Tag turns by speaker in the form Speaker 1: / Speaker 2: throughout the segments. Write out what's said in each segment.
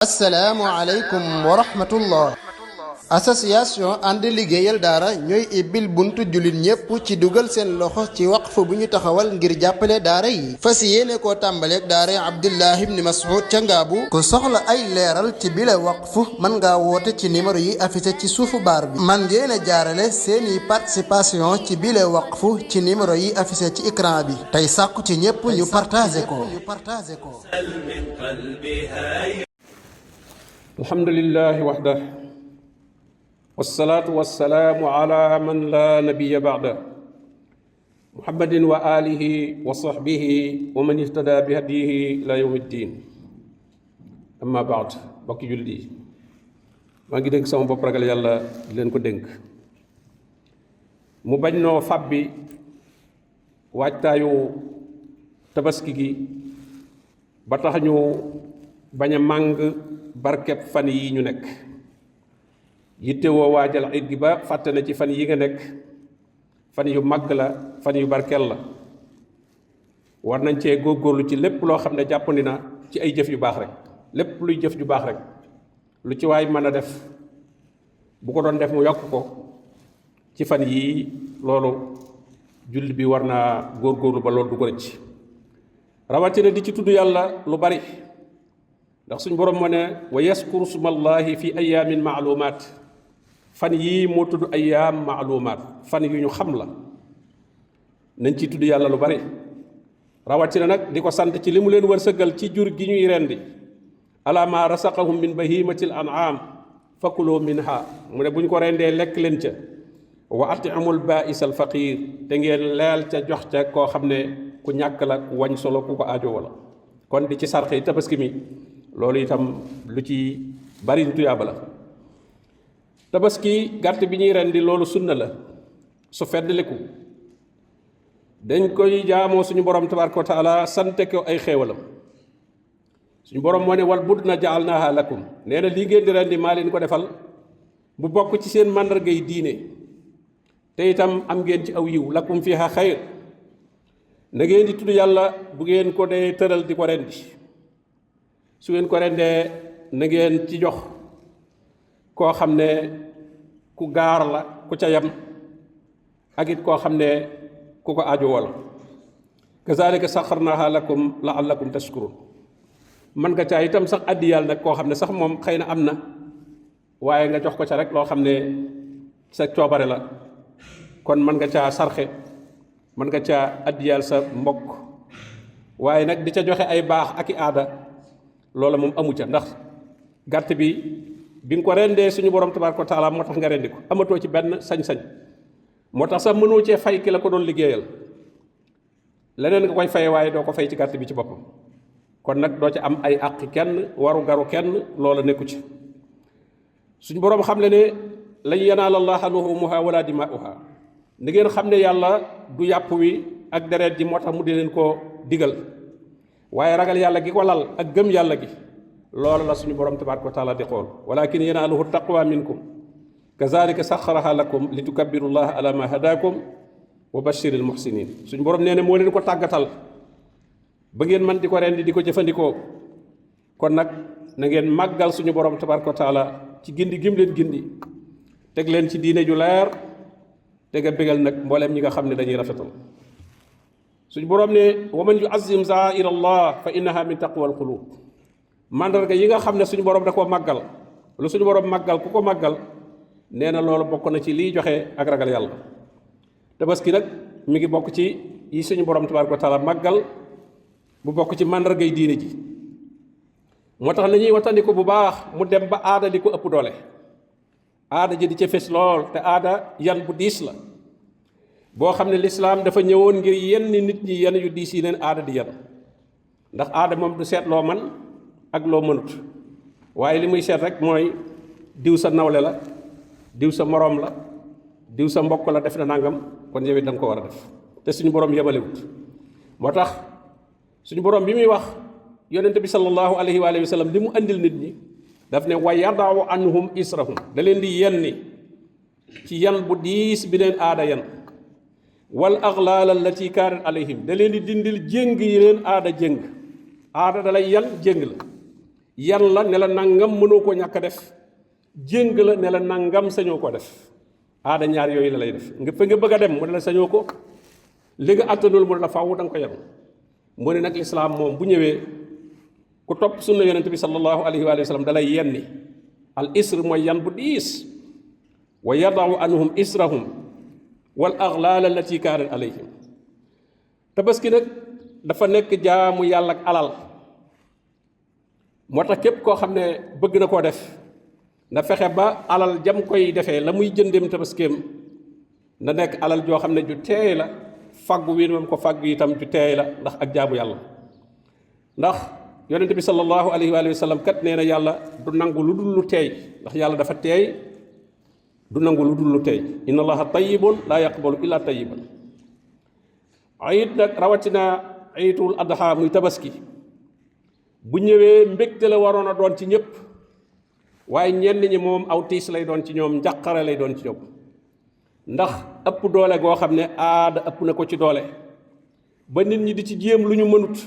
Speaker 1: assalaamu aleykum wa rahmatullah. association ànd liggéeyal daara ñooy ibbil buntu jullit ñépp ci dugal seen loxo ci waqf bu ñu taxawal ngir jàppale daara yi fas yéene koo tàmbaleeg daara Abdullah ibn Mas'ud ca Ngaabu. ku soxla ay leeral ci bile waqf mën ngaa woote ci numéro yi affiché ci suufu baar bi. man ngeen a jaarale seeni participation ci bile waqf ci numéro yi affiché ci écran bi tey sàkku ci ñépp ñu partagé ko.
Speaker 2: alhamdulillahi waxda wassalaatu wassalaamu ala man la nabiya ba'da muhammadin wa alihi wa sahbihi wa man ihtada bi hadihi ila yawmi ddin amma baad bokki jullit yi maa ngi dénk sama bopp ragal yàlla di leen ko dénk mu bañ noo fàbbi waajtaayu tabaski gi ba tax ñu bañ a màng barkeb fan yi ñu nekk yitte woo waajal it gi ba fàtte na ci fan yi nga nekk fan yu màgg la fan yu barkeel la war nañ cee góorgóorlu ci lépp loo xam ne jàppandi na ci ay jëf yu baax rek lépp luy jëf ju baax rek lu ci waay mën a def bu ko doon def mu yokk ko ci fan yii loolu jullit bi war naa góorgóorlu ba loolu du ko rëcc rawatina di ci tudd yàlla lu bari ndax suñ borom moo ne wa yaskuru smallahi fi ayaamin maalumaat fan yii moo tudd ayaam maalumaat fan yu ñu xam la nañ ci tudd yàlla lu bari rawatina nag di ko sant ci li mu leen wërsëgal ci jur gi ñuy rendi ala ma rasaqahum min bahimatil an'am fakulu minha mu ne bu ñu ko rendee lekk leen ca wa atimul baa'is al faqir te ngeen leel ca jox ca koo xam ne ku ñàkk la ku wañ solo ku ko aajo wala kon di ci sarxe tabaski mi loolu itam lu ci bari tuyaaba la tabaski gàtt bi ñuy rendi loolu sunna la su feddliku dañ koy jaamoo suñu borom tabaraka wa taala sante ko ay xéewalam suñu borom moo ne wal budna ja'alnaha lakum nee na lii ngeen di rendi maa leen ko defal bu bokk ci seen màndargay diine te itam am ngeen ci aw yiw lakum fiha xayr na ngeen di tudd yàlla bu ngeen ko dee tëral di ko rendi su ngeen ko rendee na ngeen ci jox koo xam ne ku gaar la ku ca yam ak it koo xam ne ku ko aajo wala kazalika saxarnaha lakum la'allakum tashkurun man nga caa itam sax addi yàlla nag koo xam ne sax moom xëy na am na waaye nga jox ko ca rek loo xam ne sa coobare la kon mën nga caa sarxe mën nga caa addi yàlla sa mbokk waaye nag di ca joxe ay baax ak i aada loola moom amu ca ndax gàtt bi nga ko rendee suñu borom tabaaraka wa taala moo tax nga rendi ko amatoo ci benn sañ-sañ moo tax sax mënoo cee fay ki la ko doon liggéeyal leneen nga koy fay waaye doo ko fay ci gàtt bi ci boppam kon nag doo ci am ay àqi kenn waru garu kenn loola nekku ci suñu borom xam le ne lan yanaala llaaha luhuumuha wala dimaa'uha ni ngeen xam ne yàlla du yàpp wi ak deret ji moo tax mu di leen koo digal waaye ragal yàlla gi ko lal ak gëm yàlla gi loolu la suñu borom tabaaraka wa taala di xool walakin yanaaluhu taqwa minkum kazalika saxaraha lakum li tukabbirullaha ala ma hadakum wa bashiril muhsinin suñu borom nee na moo leen ko tàggatal ba ngeen man di ko rendi di ko jëfandikoo kon nag na ngeen màggal suñu borom tabaaraka wa taala ci gindi gim leen gindi teg leen ci diine ju leer te nga bégal nag mbooleem ñi nga xam ne dañuy rafetal suñu boroom ne wa man yu'azzim sha'a'ir allah fa innaha min taqwal qulub mandarga yi nga xam ne suñu boroom da koo màggal lu suñu boroom màggal ku ko màggal nee na loolu bokk na ci liy joxe ak ragal yàlla tabaski nag mi ngi bokk ci yi suñu boroom tabaaraka wa taala màggal bu bokk ci mandargay diine ji moo tax nañuy wattandiku bu baax mu dem ba aada di ko ëpp doole aada ji di ca fes lool te aada yan bu diis la boo xam ne lislaam dafa ñëwoon ngir yenn nit ñi yenn yu diis yi leen aada di yan ndax aada moom du seet loo man ak loo mënut waaye li muy seet rek mooy diw sa nawle la diw sa moroom la diw sa mbokk la def na nangam kon yow it da nga ko war a def te suñu boroom yebalewut moo tax suñu boroom bi muy wax yonent bi sallallahu alayhi wa sallam li mu andil nit ñi daf ne wa yada'u anhum israhum da leen di yenni ci yan bu diis bi leen aada yan wal aglaal allati kaanat alayhim da leen di dindil jéng yi leen aada jéng aada da lay yan jéng la yan la ne la nangam mënoo koo ñàkk a def, jéng la ne la nangam sañoo ko def. aada ñaar yooyu la lay def nga fa nga bëgg a dem mu ne la sañoo ko, li nga àttanul mu ne la faaw da nga ko yem. mu ne nag lislaam moom bu ñëwee ku topp sunna yonent bi sallallahu alayhi wa sallam dalay yenni. al isr mooy yan bu diis, wa yadau anhum israhum wal aglaal allati kaanat alayhim. tabaski nag dafa nekk jaamu yàlla ak alal, moo tax képp koo xam ne bëgg na koo def na fexe ba alal jam koy defee la muy jëndeem tabaskeem na nekk alal joo xam ne ju teey la, faggu wi moom ko faggu itam ju teey la, ndax ak jaamu yàlla. ndax yonente bi sallallahu alayhi wa sallam kat nee na yàlla du nangu lu dul lu teey, ndax yàlla dafa teey, du nangu lu dul lu teey. inna allaha tayyibun laa yaqbalu illa tayyiban. ayit nag rawatina ayitul adha muy tabaski bu ñëwee mbégte la waroon a doon ci ñëpp, waaye ñenn ñi moom aw tiis lay doon ci ñoom, njàqare lay doon ci ñoom. ndax ëpp doole goo xam ne aada ëpp na ko ci doole ba nit ñi di ci jéem lu ñu mënut,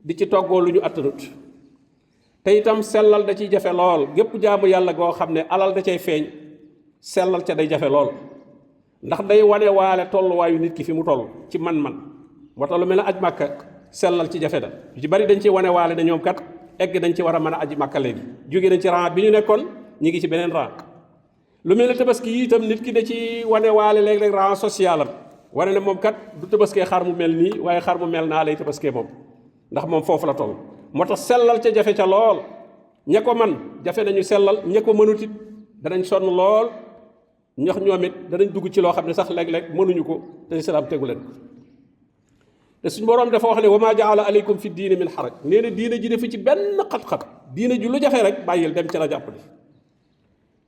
Speaker 2: di ci toggoo lu ñu attanut. te itam sellal da ciy jafe lool, gépp jaamu yàlla goo xam ne alal da cay feeñ, sellal ca day jafe lool, ndax day wane waale tolluwaayu nit ki fi mu toll ci man-man. moo tax lu mel ne aj màkka sellal ci jafe da yu ci bari dañ ci wane waale ne ñoom kat egg dañ ci war a mën a aji màkka léegi, jóge nañ ci rang bi ñu nekkoon ñi ngi ci beneen rang. lu mel ne tabaski yi itam nit ki da ci wane waale léeg-léeg rang social am, wane ne moom kat du tabaskee xar mu mel nii, waaye xar mu mel naa lay tabaskee moom, ndax moom foofu la toll. moo tax sellal ca jafe ca lool, ña ko man jafe nañu sellal, ña ko mënut it danañ sonn lool, ñox ñoom it danañ dugg ci loo xam ne sax léeg-léeg mënuñu ko te islaam tegu leen ko. te suñu boroom dafa wax ne wa maa jaala aleykum fi diine min xaraj, nee na diine ji defu ci benn xat-xat, diine ji lu jafe rek bàyyil dem ci la jàpp di.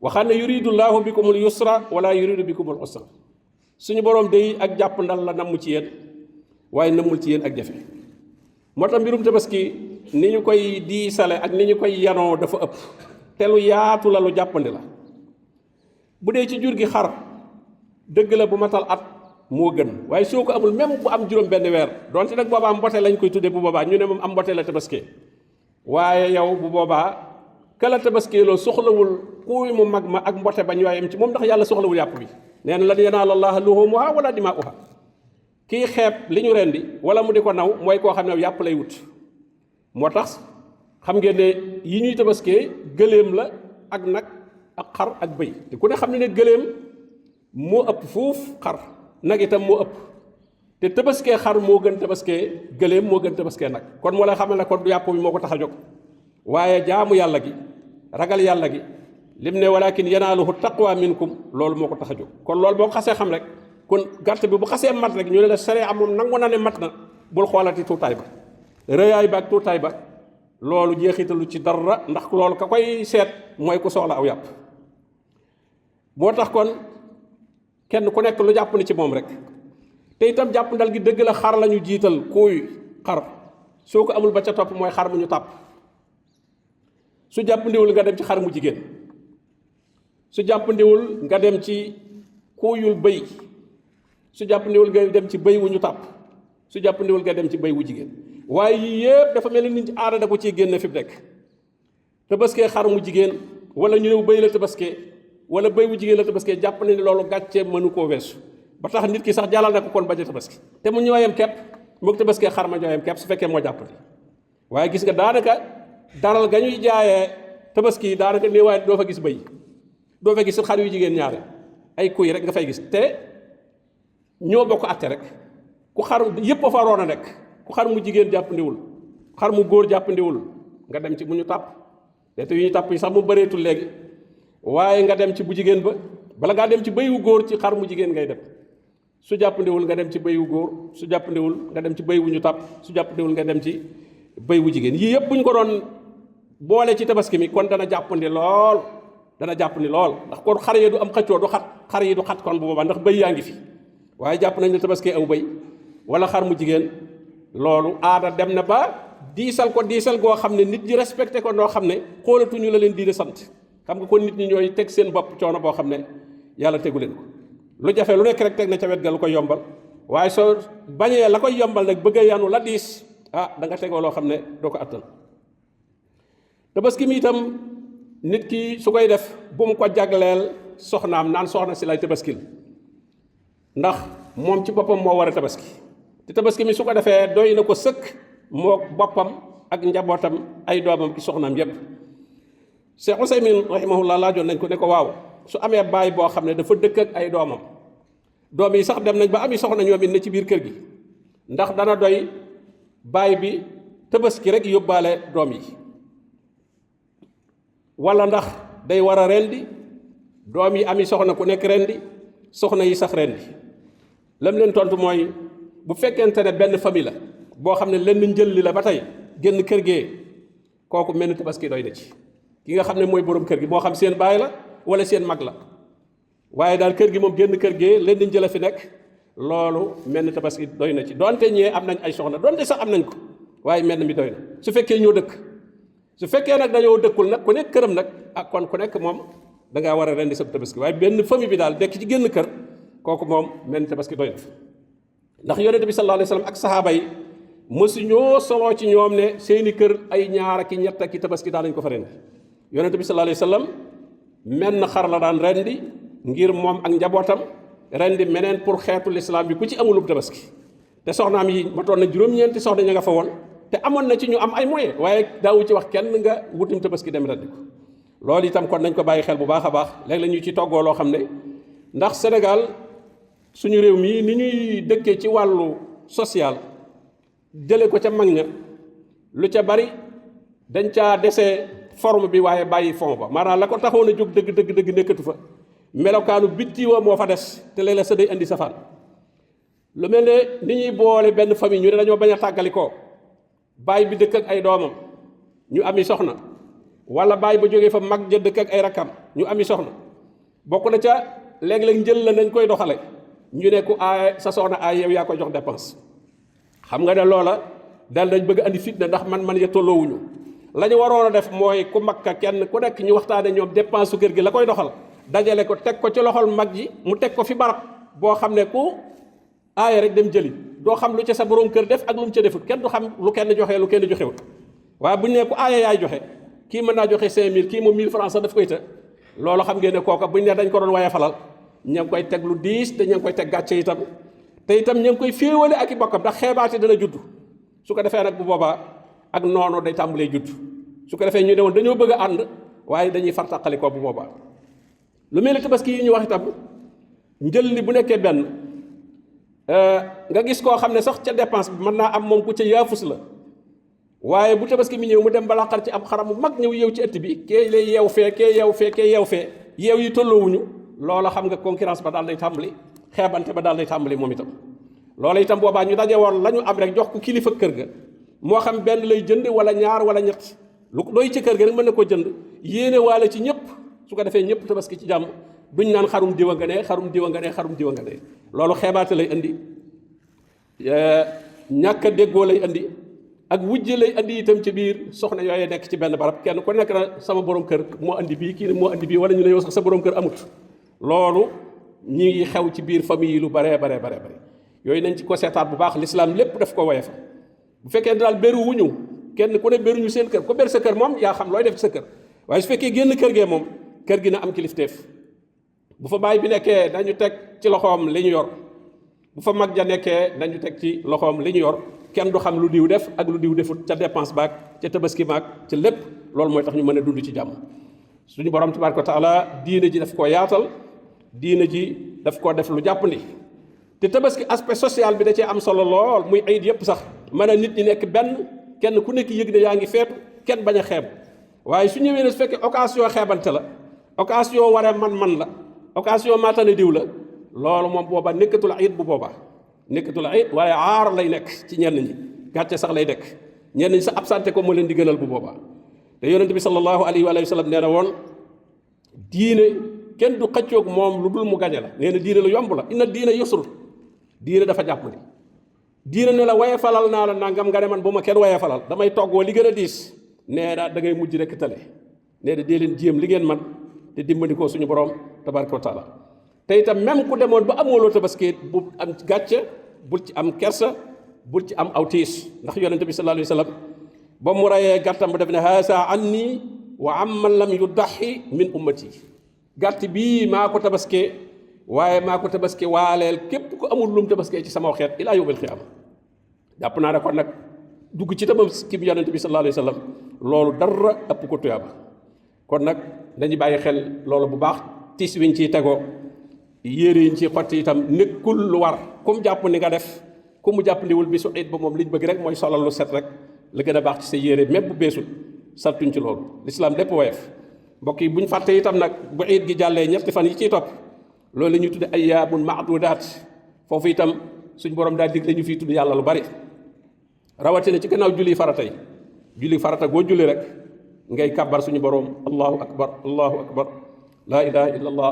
Speaker 2: waxaan ne yuridu llaahu bikumul yusra wala yuridu bikumul usra, suñu boroom day ak jàpp ndal la namm ci yéen, waaye nammul ci yéen ak jafe. moo tax mbirum tabaski ni ñu koy diisale ak ni ñu koy yanoo dafa ëpp, te lu yaatu la, lu jàppandi la. bu dee ci jur gi xar dëgg la bu matal at moo gën, waaye soo ko amul même bu am juróom benn weer, donte nag boobaa mbote lañ koy tuddee, bu boobaa ñu ne moom am mbote la tabaskee, waaye yow bu boobaa kala tabaskee loo soxlawul kuy mu mag ma ak mbote ba ñu waayam ci moom, ndax yàlla soxlawul yàpp bi. nee na lan yanaala llaaha luhuumuhaa wala dimaa'uhaa. kii xeeb li ñu rendi wala mu di ko naw mooy koo xam ne yàpp lay wut. moo tax xam ngeen ne yi ñuy tabaskee gëléem la ak nag ak xar ak bëy, te ku ne xam ne ne gëléem moo ëpp fuuf xar, nag itam moo ëpp, te tabaskee xar moo gën tabaskee gëléem, moo gën tabaskee nag. kon moo lay xamal ne kon du yàpp bi moo ko tax a jóg, waaye jaamu yàlla gi, ragal yàlla gi, lim ne walaakin yanaaluhu taqwa minkum, loolu moo ko tax a jóg. kon loolu boo ko xasee xam rek, kon gàtt bi bu xasee mat rek ñu ne la sariya moom nangu na ne mat na, bul xoolati tuutaay ba, rëyaay ba ak tuutaay ba, loolu jeexitalu ci dara, ndax loolu ka koy seet mooy ku soxla aw yàpp. moo tax kon kenn ku nekk lu jàpp ni ci moom rek. te itam jàpp ndal gi dëgg la xar lañu jiital, kuuy xar, soo ko amul ba ca topp mooy xar mu ñu tàpp. su jàppandiwul nga dem ci xar mu jigéen, su jàppandiwul nga dem ci kuuyul bëy, su jàppandiwul nga dem ci bëy wu ñu tàpp, su jàppandiwul nga dem ci bëy wu jigéen. waaye yii yëpp dafa mel ni nit aada da ko ciy génne fi mu nekk. tabaskee xar mu jigéen wala ñu ne bëy la tabaskee wala bëy wu jigéen la tabaskee, jàpp na ni loolu gàccee mënu koo weesu, ba tax nit ki sax jàllal na ko kon bañ a tabaski, te mu ñooyam kepp moog tabaskee xar ma ñooyam kepp su fekkee moo jàppandi. waaye gis nga daanaka daral ga ñuy jaayee tabaski yi daanaka nee waaye doo fa gis bëy, doo fa gis xar yu jigéen ñaare, ay kuy rek nga fay gis, te ñoo bokk atte rek. ku xar yëpp a fa waroon a nekk, ku xar mu jigéen jàppandiwul, xar mu góor jàppandiwul, nga dem ci bu ñu tàpp, te yu ñu tàpp yi sax mu bëreetul léegi, waaye nga dem ci bu jigéen ba, bala ngaa dem ci bëy wu góor ci xar mu jigéen ngay dem. su jàppandiwul nga dem ci bëy wu góor, su jàppandiwul nga dem ci bëy wu ñu tàpp, su jàppandiwul nga dem ci bëy wu jigéen. yii yëpp bu ñu ko doon boole ci tabaski mi kon dana jàppandi lool, ndax kon xar yi du am xëccoo, du xat, xar yi du xat kon bu boobaa, ndax bëy yaa ngi fi. waaye jàpp nañ ne tabaski aw bëy wala xar mu jigéen, loolu aada dem na ba diisal ko diisal goo xam ne nit ñi respecté ko noo xam ne xoolatuñu la leen diine sant. xam nga kon nit ñi ñooy teg seen bopp coono boo xam ne yàlla tegu leen ko. lu jafe lu nekk rek teg na ca wet ga lu koy yombal, waaye soo bañee la koy yombal nag bëgg a yanu la diis, da nga tegoo loo xam ne doo ko attan. tabaski mi itam nit ki su koy def bu mu ko jagleel soxnaam naan soxna si lay tabaskil ndax moom ci boppam moo war a tabaski te tabaski mi su ko defee doy na ko sëkk moo boppam ak njabootam ay doomam ki soxnaam yépp Cheikh Ousaymin rahimahullah laajoon nañ ko ne ko waaw su amee baay boo xam ne dafa dëkk ak ay doomam doom yi sax dem nañ ba ami soxna ñoom it ne ci biir kër gi ndax dana doy baay bi tabaski rek yóbbaale doom yi wala ndax day war a rendi doom yi ami soxna ku nekk rendi soxna yi sax rendi lam leen tontu mooy bu fekkente ne benn famille la boo xam ne lenn njël li la ba tey génn kër gee kooku mel ni tabaski doy na ci ki nga xam ne mooy borom kër gi moo xam seen baay la wala seen mag la waaye daal kër gi moom génn kër gee lenn njël a fi nekk loolu mel ni tabaski doy na ci donte ñee am nañ ay soxna donte sax am nañ ko waaye mel mi doy na su fekkee ñoo dëkk su fekkee nag dañoo dëkkul nag ku nekk këram nag ak kon ku nekk moom da ngaa war a rendi sa tabaski waaye benn famille bi daal dekk ci génn kër kooku moom mel ni tabaski doy na ndax yonente bi sallallahu alayhi wasallam ak saxaaba yi mësu ñoo soloo ci ñoom ne seeni kër ay ñaar ak ñett ak tabaski daan nañ ko fa rendi yonente bi sallallahu alayhi wasallam menn xar la daan rendi ngir moom ak njabootam rendi meneen pour xeetu lislaam bi ku ci amulub tabaski te soxnaam yi matoon na juróom-ñeenti soxna ña nga fa woon te amoon na ci ñu am ay moyens waaye daawu ci wax kenn nga wutum tabaski dem rendi ko loolu itam kon nañ ko bàyyi xel bu baax a baax léegi la ñu ci toggoo loo xam ne ndax Sénégal suñu réew mii ni ñuy dëkkee ci wàllu social jële ko ca mag ña lu ca bari dañ caa desee forme bi waaye bàyyi fond ba maanaam la ko taxoon a jóg dëgg nekkatu fa melokaanu bitti wa moo fa des te léeg-léeg sa day indi safaan lu mel ne ni ñuy boole benn famille ñu ne dañoo bañ a tàggalikoo baay bi dëkk ak ay doomam ñu ami soxna wala baay ba jógee fa mag ja dëkk ak ay rakkam ñu ami soxna bokk na ca léeg-léeg njël la nañ koy doxale ñu ne ku aay sa soxna aay yow yaa koy jox dépense xam nga ne loola dal dañ bëgg andi fitna ndax man ya tolloowuñu la ñu waroon a def mooy ku mag ka kenn ku nekk ñu waxtaane ñoom dépense su kër gi la koy doxal dajale ko teg ko ci loxol mag ji mu teg ko fi barab boo xam ne ku aaya rek dem jëli doo xam lu ca sa borom kër def ak lu mu ca defut kenn du xam lu kenn joxee lu kenn joxewut waaye buñu ne ku aaya yaay joxe kii mën naa joxe 5000 kii moom 1000 francs sax daf koy të loolu xam ngeen ne kooka buñu ne dañ ko doon waye falal ña ngi koy teg lu diis te ña ngi koy teg gàcce itam te itam ña ngi koy féewale ak i bokkam ndax xeebaate dana judd su ko defee nag bu boobaa ak noonu day tàmbalee judd su ko defee ñu demoon dañoo bëgg a ànd waaye dañuy fartaqali ko bu boobaa lu mel ni tabaski yi ñu wax itam njël li bu nekkee benn nga gis koo xam ne sax ca dépense bi mën naa am moom ku ca yaafus la waaye bu tabaski mi ñëw mu dem balaa xar ci am xaram bu mag ñëw yeew ci ëtt bi kee lay yeew fee kee yeew fee kee yeew fee yeew yi tolloowuñu loola xam nga concurrence ba daal day tàmbali xeebante ba daal day tàmbali moom itam loola itam boobaa ñu daje woon la ñu am rek jox ko kilifa kër ga moo xam benn lay jënd wala ñaar wala ñett lu doy ci kër ga rek mën na koo jënd yéene waale ci ñëpp su ko defee ñëpp tabaski ci jàmm duñ naan xarum diwa nga ne xarum diwa nga ne xarum diwa nga ne loolu xeebaate lay indi ñàkk a déggoo lay indi ak wujje lay indi itam ci biir soxna yooyu nekk ci benn barab kenn ku nekk na sama borom kër moo andi bii kii ne moo andi bii wala ñu ne yow sax sa borom kër amut loolu ñi ngi xew ci biir famille yi lu bare yooyu nañ ci ko seetaat bu baax l'islam lépp daf ko woye fa bu fekkee daal béru wuñu kenn ku ne béruñu seen kër ku ber sa kër moom yaa xam looy def ci sa kër waaye su fekkee génn kër gee moom kër gi na am kilifteef bu fa baay bi nekkee dañu teg ci loxoom li ñu yor bu fa mag ja nekkee dañu teg ci loxoom li ñu yor kenn du xam lu diw def ak lu diw defut ca dépense baag ca tabaski baag ca lépp loolu mooy tax ñu mën a dund ci jàmm suñu borom tabaaraka wa taala diine ji daf koo yaatal diine ji daf koo def lu jàppandi te tabaski aspect social bi da cee am solo lool muy ayit yëpp sax mën a nit ñi nekk benn kenn ku nekk yëg ne yaa ngi feetu kenn bañ a xeeb waaye su ñëwee ne su fekkee occasion xeebante la occasion waree man la occasion maatane diw la loolu moom booba nekkatul ayit bu boobaa nekkatul ayit waaye aar lay nekk ci ñenn ñi gàcce sax lay nekk ñenn ñi sax absenté ko moo leen di gënal bu boobaa te yonent bi sallallahu alayhi wa sallam nee na woon diine kenn du xëccoog moom lu dul mu gañe la nee na diine lu yomb la inna diine yusr diine dafa jàpp ni diine ne la waye falal naa la nangam nga ne man bu ma kenn waye falal damay toggoo li gën a diis nee na da ngay mujj rek tale nee na dee leen jéem li ngeen man te dimbandikoo suñu borom tabaraka wa taala te itam même ku demoon ba amooloo tabaski bu am gàcce bul ci am kersa bul ci am aw tiis ndax yonente bi sallallahu alayhi wa sallam ba mu rayee gàttam ba def ne haasa anni wa amman lam yudaxi min ummati gàtt bii maa ko tabaskee waaye maa ko tabaskee waaleel képp ku amul lum tabaskee ci sama xeet ilaa yawmil qiyaama jàpp naa ne kon nag dugg ci tabaski bi yonent bi sallallahu alayhi wa sallam loolu dara ëpp ko tuyaaba kon nag dañuy bàyyi xel loolu bu baax tis wiñ ciy tegoo yére yiñ ciy xotti itam nekkul lu war comme jàpp ni nga def ku mu jàpp ndiwul bi su iid ba moom liñ bëgg rek mooy solal lu set rek la gën a baax ci sa yére même bu beesul sartuñ ci loolu lislaam lépp woyof mbokk yi buñ fàtte itam nag bu iid gi jàllee ñetti fan yi ciy topp loolu la ñuy tudde ayyaamun ma'duudaat foofu itam suñ borom daal digle ñu fiy tudd yàlla lu bari rawatina ci gannaaw julli farata goo julli rek ngay kàbbar suñu borom allahu akbar laa ilaha illa allah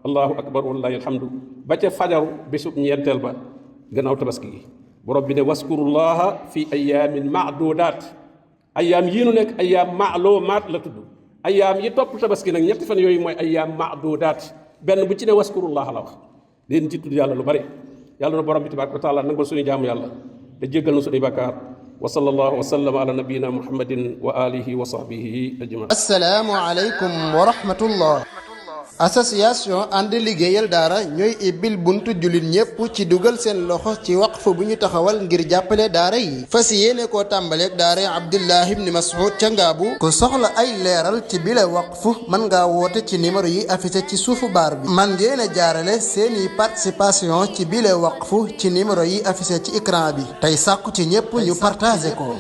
Speaker 2: allahu akbar wallahi alhamdu ba ca fajaru bésub ñeenteel ba gannaaw tabaski gi borom bi ne waskurullaha fi ayaamin maadudaat ayaam yii nu nekk ayaam maalumaat la tudd ayaam yi topp tabaski nag ñetti fan yooyu mooy ayaam maadudaat benn bu ci ne waskurullaha la wax leen ci tudd yàlla lu bari yàlla na borom bi tabaraka wa taala nangul suñu jaamu yàlla te jéggal na suñuy bakkaar wa sallallahu wa sallam ala nabiyyina muhammadin wa alihi wa sahbihi ajmain.
Speaker 1: assalaamu aleykum wa rahmatullah. association ànd liggéeyal daara ñooy ibbil buntu jullit ñépp ci dugal seen loxo ci waqf bu ñu taxawal ngir jàppale daara yi fas yéene koo tàmbaleeg daara Abdullah ibn Mas'ud ca Ngaabu ku soxla ay leeral ci bile waqf mën ngaa woote ci numéro yi affiché ci suufu baar bi man ngeen a jaarale seeni participation ci bile waqf ci numéro yi affiché ci écran bi tey sàkku ci ñépp ñu partagé ko